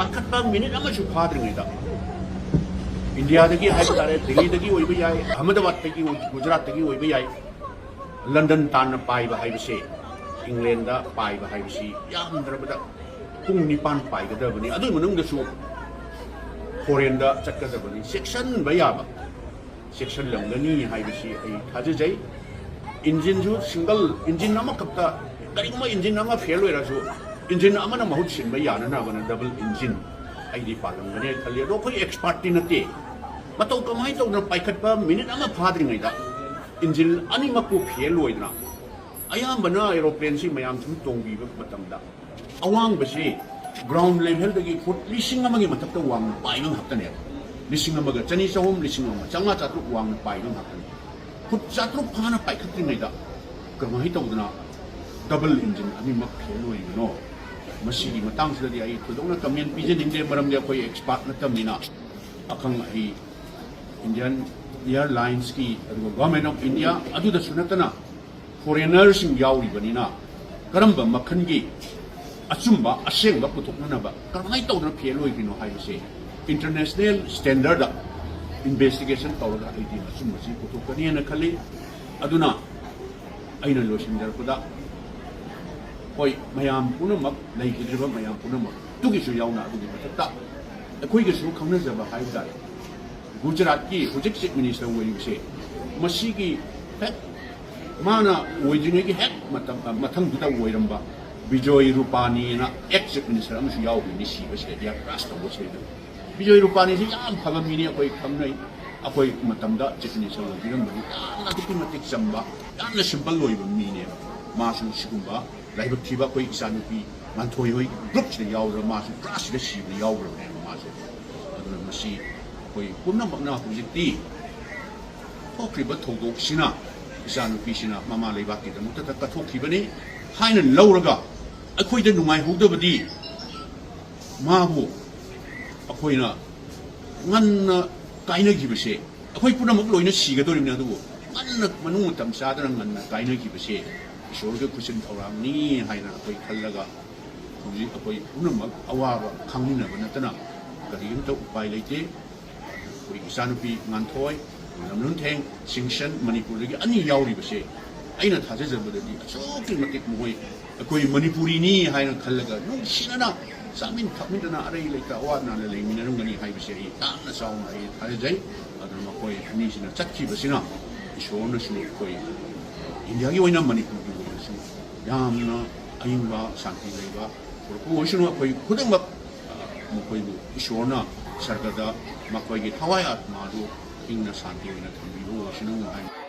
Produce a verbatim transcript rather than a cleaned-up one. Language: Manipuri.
ꯀꯥꯈꯠꯄ ꯃꯤꯅꯤꯠ ꯑꯃꯁꯨ ꯐꯥꯗ꯭ꯔꯤꯉꯩꯗ ꯏꯟꯗꯤꯌꯥꯗꯒꯤ ꯍꯥꯏꯕ ꯇꯥꯔꯦ, ꯗꯤꯜꯂꯤꯗꯒꯤ ꯑꯣꯏꯕ ꯌꯥꯏ, ꯑꯍꯃꯗꯥꯕꯥꯗꯇꯒꯤ ꯑꯣꯏ-, ꯒꯨꯖꯔꯥꯠꯇꯒꯤ ꯑꯣꯏꯕ ꯌꯥꯏ, ꯂꯟꯗꯟ ꯇꯥꯟꯅ ꯄꯥꯏꯕ ꯍꯥꯏꯕꯁꯤ, ꯏꯪꯂꯦꯟꯗ ꯄꯥꯏꯕ ꯍꯥꯏꯕꯁꯤ ꯌꯥꯝꯗ꯭ꯔꯕꯗ ꯄꯨꯡ ꯅꯤꯄꯥꯟ ꯄꯥꯏꯒꯗꯕꯅꯤ꯫ ꯑꯗꯨꯒꯤ ꯃꯅꯨꯡꯗꯁꯨ ꯐꯣꯔꯦꯟꯗ ꯆꯠꯀꯗꯕꯅꯤ꯫ ꯆꯦꯛꯁꯤꯟꯕ ꯌꯥꯕ, ꯆꯦꯛꯁꯤꯜꯂꯝꯒꯅꯤ ꯍꯥꯏꯕꯁꯤ ꯑꯩ ꯊꯥꯖꯖꯩ꯫ ꯏꯟꯖꯤꯟꯁꯨ ꯁꯤꯡꯒꯜ ꯏꯟꯖꯤꯟ ꯑꯃꯈꯛꯇ, ꯀꯔꯤꯒꯨꯝꯕ ꯏꯟꯖꯤꯟ ꯑꯃ ꯐꯦꯜ ꯑꯣꯏꯔꯁꯨ ꯏꯟꯖꯤꯟ ꯑꯃꯅ ꯃꯍꯨꯠ ꯁꯤꯟꯕ ꯌꯥꯅꯅꯕꯅ ꯗꯕꯜ ꯏꯟꯖꯤꯟ ꯑꯩꯗꯤ ꯄꯥꯜꯂꯝꯒꯅꯤ ꯈꯜꯂꯤ꯫ ꯑꯗꯣ ꯑꯩꯈꯣꯏ ꯑꯦꯛꯁꯄꯥꯔꯠꯇꯤ ꯅꯠꯇꯦ꯫ ꯃꯇꯧ ꯀꯃꯥꯏꯅ ꯇꯧꯗꯅ ꯄꯥꯏꯈꯠꯄ ꯃꯤꯅꯤꯠ ꯑꯃ ꯐꯥꯗ꯭ꯔꯤꯉꯩꯗ ꯏꯟꯖꯤꯟ ꯑꯅꯤꯃꯛꯄꯨ ꯐꯦꯜ ꯑꯣꯏꯗꯅ, ꯑꯌꯥꯝꯕꯅ ꯑꯦꯔꯣꯄ꯭ꯂꯦꯟꯁꯤ ꯃꯌꯥꯝ ꯁꯨꯝ ꯇꯣꯡꯕꯤꯕ ꯃꯇꯝꯗ ꯑꯋꯥꯡꯕꯁꯤ ꯒ꯭ꯔꯥꯎꯟ ꯂꯦꯚꯦꯜꯗꯒꯤ ꯐꯨꯠ ꯂꯤꯁꯤꯡ ꯑꯃꯒꯤ ꯃꯊꯛꯇ ꯋꯥꯡꯅ ꯄꯥꯏꯕ ꯉꯥꯛꯇꯅꯦꯕ꯫ ꯂꯤꯁꯤꯡ ꯑꯃꯒ ꯆꯅꯤ, ꯆꯍꯨꯝ, ꯂꯤꯁꯤꯡ ꯑꯃ ꯆꯥꯝꯃꯉꯥ, ꯆꯥꯇ꯭ꯔꯨꯛ ꯋꯥꯡꯅ ꯄꯥꯏꯕ ꯉꯥꯛꯇꯅꯤ꯫ ꯐꯨꯠ ꯆꯥꯇ꯭ꯔꯨꯛ ꯐꯥꯅ ꯄꯥꯏꯈꯠꯇ꯭ꯔꯤꯉꯩꯗ ꯀꯃꯥꯏꯅ ꯇꯧꯗꯅ ꯗꯕꯜ ꯏꯟꯖꯤꯟ ꯑꯅꯤꯃꯛ ꯐꯦꯜ ꯑꯣꯏꯔꯤꯕꯅꯣ? ꯃꯁꯤꯒꯤ ꯃꯇꯥꯡꯁꯤꯗꯗꯤ ꯑꯩ ꯊꯣꯏꯗꯣꯛꯅ ꯀꯃꯦꯟ ꯄꯤꯖꯅꯤꯡꯗꯦ, ꯃꯔꯝꯗꯤ ꯑꯩꯈꯣꯏ ꯑꯦꯛꯁꯄꯥꯔꯠ ꯅꯠꯇꯕꯅꯤꯅ꯫ ꯑꯈꯪ ꯑꯍꯩ ꯏꯟꯗꯤꯌꯥꯟ ꯑꯦꯌꯥꯔꯂꯥꯏꯟꯁꯀꯤ, ꯑꯗꯨꯒ ꯒꯣꯔꯃꯦꯟ ꯑꯣꯐ ꯏꯟꯗꯤꯌꯥ, ꯑꯗꯨꯗꯁꯨ ꯅꯠꯇꯅ ꯐꯣꯔꯦꯅꯔꯁꯤꯡ ꯌꯥꯎꯔꯤꯕꯅꯤꯅ ꯀꯔꯝꯕ ꯃꯈꯜꯒꯤ ꯑꯆꯨꯝꯕ ꯑꯁꯦꯡꯕ ꯄꯨꯊꯣꯛꯅꯅꯕ ꯀꯔꯝꯍꯥꯏꯅ ꯇꯧꯗꯅ ꯐꯦꯜ ꯑꯣꯏꯈ꯭ꯔꯤꯅꯣ ꯍꯥꯏꯕꯁꯦ ꯏꯟꯇꯔꯅꯦꯁꯅꯦꯜ ꯁ꯭ꯇꯦꯟꯗꯔꯗ ꯏꯟꯚꯦꯁꯇꯤꯒꯦꯁꯟ ꯇꯧꯔꯒ ꯑꯩꯗꯤ ꯑꯆꯨꯝꯕꯁꯤ ꯄꯨꯊꯣꯛꯀꯅꯤꯅ ꯈꯜꯂꯤ꯫ ꯑꯗꯨꯅ ꯑꯩꯅ ꯂꯣꯏꯁꯤꯟꯖꯔꯛꯄꯗ, ꯍꯣꯏ, ꯃꯌꯥꯝ ꯄꯨꯝꯅꯃꯛ, ꯂꯩꯈꯤꯗ꯭ꯔꯤꯕ ꯃꯌꯥꯝ ꯄꯨꯝꯅꯃꯛ, ꯑꯗꯨꯒꯤꯁꯨ ꯌꯥꯎꯅ, ꯑꯗꯨꯒꯤ ꯃꯊꯛꯇ ꯑꯩꯈꯣꯏꯒꯁꯨ ꯈꯪꯅꯖꯕ ꯍꯥꯏꯕ ꯇꯥꯔꯦ, ꯒꯨꯖꯔꯥꯠꯀꯤ ꯍꯧꯖꯤꯛ ꯆꯤꯐ ꯃꯤꯅꯤꯁꯇꯔ ꯑꯣꯏꯔꯤꯕꯁꯦ, ꯃꯁꯤꯒꯤ ꯍꯦꯛ ꯃꯥꯅ ꯑꯣꯏꯗ꯭ꯔꯤꯉꯩꯒꯤ ꯍꯦꯛ ꯃꯇꯝ, ꯃꯊꯪꯗꯨꯗ ꯑꯣꯏꯔꯝꯕ ꯕꯤꯖꯣꯏ ꯔꯨꯄꯥꯅꯤꯅ ꯑꯦꯛꯁ ꯆꯤꯐ ꯃꯤꯅꯤꯁꯇꯔ ꯑꯃꯁꯨ ꯌꯥꯎꯈꯤꯕꯅꯤ ꯁꯤꯕꯁꯤꯗ, ꯗꯤꯌꯥ ꯀ꯭ꯔꯥꯁ ꯇꯧꯕꯁꯤꯗ꯫ ꯕꯤꯖꯣꯏ ꯔꯨꯄꯥꯅꯤꯁꯤ ꯌꯥꯝ ꯐꯕ ꯃꯤꯅꯤ, ꯑꯩꯈꯣꯏ ꯈꯪꯅꯩ꯫ ꯑꯩꯈꯣꯏ ꯃꯇꯝꯗ ꯆꯤꯐ ꯃꯤꯅꯤꯁꯇꯔ ꯑꯣꯏꯕꯤꯔꯝꯕꯅꯤ꯫ ꯌꯥꯝꯅ ꯑꯗꯨꯛꯀꯤ ꯃꯇꯤꯛ ꯆꯝꯕ, ꯌꯥꯝꯅ ꯁꯤꯝꯄꯜ ꯑꯣꯏꯕ ꯃꯤꯅꯦꯕ꯫ ꯃꯥꯁꯨ ꯁꯤꯒꯨꯝꯕ ꯂꯥꯏꯕꯛ ꯊꯤꯕ ꯑꯩꯈꯣꯏ ꯏꯆꯥꯅꯨꯄꯤ ꯉꯥꯟꯊꯣꯏ ꯍꯣꯏ ꯒ꯭ꯔꯨꯞꯁꯤꯗ ꯌꯥꯎꯔꯒ ꯃꯥꯁꯨ ꯀ꯭ꯂꯥꯁꯁꯤꯗ ꯁꯤꯕꯗ ꯌꯥꯎꯈ꯭ꯔꯕꯅꯦꯕ ꯃꯥꯁꯦ꯫ ꯑꯗꯨꯅ ꯃꯁꯤ ꯑꯩꯈꯣꯏ ꯄꯨꯝꯅꯃꯛꯅ ꯍꯧꯖꯤꯛꯇꯤ ꯊꯣꯛꯈ꯭ꯔꯤꯕ ꯊꯧꯗꯣꯛꯁꯤꯅ ꯏꯆꯥꯅꯨꯄꯤꯁꯤꯅ ꯃꯃꯥ ꯂꯩꯕꯥꯛꯀꯤꯗꯃꯛꯇ ꯀꯠꯊꯣꯛꯈꯤꯕꯅꯤ ꯍꯥꯏꯅ ꯂꯧꯔꯒ ꯑꯩꯈꯣꯏꯗ ꯅꯨꯡꯉꯥꯏꯍꯧꯗꯕꯗꯤ ꯃꯥꯕꯨ ꯑꯩꯈꯣꯏꯅ ꯉꯟꯅ ꯀꯥꯏꯅꯈꯤꯕꯁꯦ, ꯑꯩꯈꯣꯏ ꯄꯨꯝꯅꯃꯛ ꯂꯣꯏꯅ ꯁꯤꯒꯗꯧꯔꯤꯕꯅꯤ, ꯑꯗꯨꯕꯨ ꯉꯟꯅ, ꯃꯅꯨꯡ ꯃꯇꯝ ꯆꯥꯗꯅ ꯉꯟꯅ ꯀꯥꯏꯅꯈꯤꯕꯁꯦ ꯏꯁꯣꯔꯒꯤ ꯈꯨꯠꯁꯤꯟ ꯊꯧꯔꯥꯡꯅꯤ ꯍꯥꯏꯅ ꯑꯩꯈꯣꯏ ꯈꯜꯂꯒ ꯍꯧꯖꯤꯛ ꯑꯩꯈꯣꯏ ꯄꯨꯝꯅꯃꯛ ꯑꯋꯥꯕ ꯈꯪꯃꯤꯟꯅꯕ ꯅꯠꯇꯅ ꯀꯔꯤꯝꯇ ꯎꯄꯥꯏ ꯂꯩꯇꯦ꯫ ꯑꯩꯈꯣꯏ ꯏꯆꯥꯅꯨꯄꯤ ꯉꯥꯟꯊꯣꯏ, ꯂꯝꯂꯨꯟꯊꯦꯡ, ꯁꯤꯡꯁꯟ, ꯃꯅꯤꯄꯨꯔꯗꯒꯤ ꯑꯅꯤ ꯌꯥꯎꯔꯤꯕꯁꯦ, ꯑꯩꯅ ꯊꯥꯖꯖꯕꯗꯗꯤ ꯑꯁꯨꯛꯀꯤ ꯃꯇꯤꯛ ꯃꯈꯣꯏ ꯑꯩꯈꯣꯏ ꯃꯅꯤꯄꯨꯔꯤꯅꯤ ꯍꯥꯏꯅ ꯈꯜꯂꯒ ꯅꯨꯡꯁꯤꯅꯅ ꯆꯥꯃꯤꯟ ꯊꯛꯃꯤꯟꯅꯅ ꯑꯔꯩ ꯂꯩꯇ ꯑꯋꯥ ꯑꯅꯥꯅ ꯂꯩꯃꯤꯟꯅꯔꯝꯒꯅꯤ ꯍꯥꯏꯕꯁꯦ ꯑꯩ ꯌꯥꯝꯅ ꯆꯥꯎꯅ ꯑꯩ ꯊꯥꯖꯖꯩ꯫ ꯑꯗꯨꯅ ꯃꯈꯣꯏ ꯑꯅꯤꯁꯤꯅ ꯆꯠꯈꯤꯕꯁꯤꯅ ꯏꯁꯣꯔꯅꯁꯨ ꯑꯩꯈꯣꯏ ꯏꯟꯗꯤꯌꯥꯒꯤ ꯑꯣꯏꯅ, ꯃꯅꯤꯄꯨꯔꯒꯤ ꯑꯣꯏꯅꯁꯨ ꯌꯥꯝꯅ ꯑꯏꯪꯕ ꯁꯥꯟꯇꯤ ꯂꯩꯕ ꯄꯨꯔꯛꯄ ꯑꯣꯏꯁꯅꯨ꯫ ꯑꯩꯈꯣꯏ ꯈꯨꯗꯤꯡꯃꯛ, ꯑ, ꯃꯈꯣꯏꯕꯨ ꯏꯁꯣꯔꯅ ꯁꯔꯒꯗ ꯃꯈꯣꯏꯒꯤ ꯊꯋꯥꯏ ꯑꯥꯠꯃꯥꯗꯨ ꯏꯪꯅ ꯁꯥꯟꯇꯤ ꯑꯣꯏꯅ ꯊꯝꯕꯤꯕ ꯑꯣꯏꯁꯅꯨ ꯍꯥꯏꯅ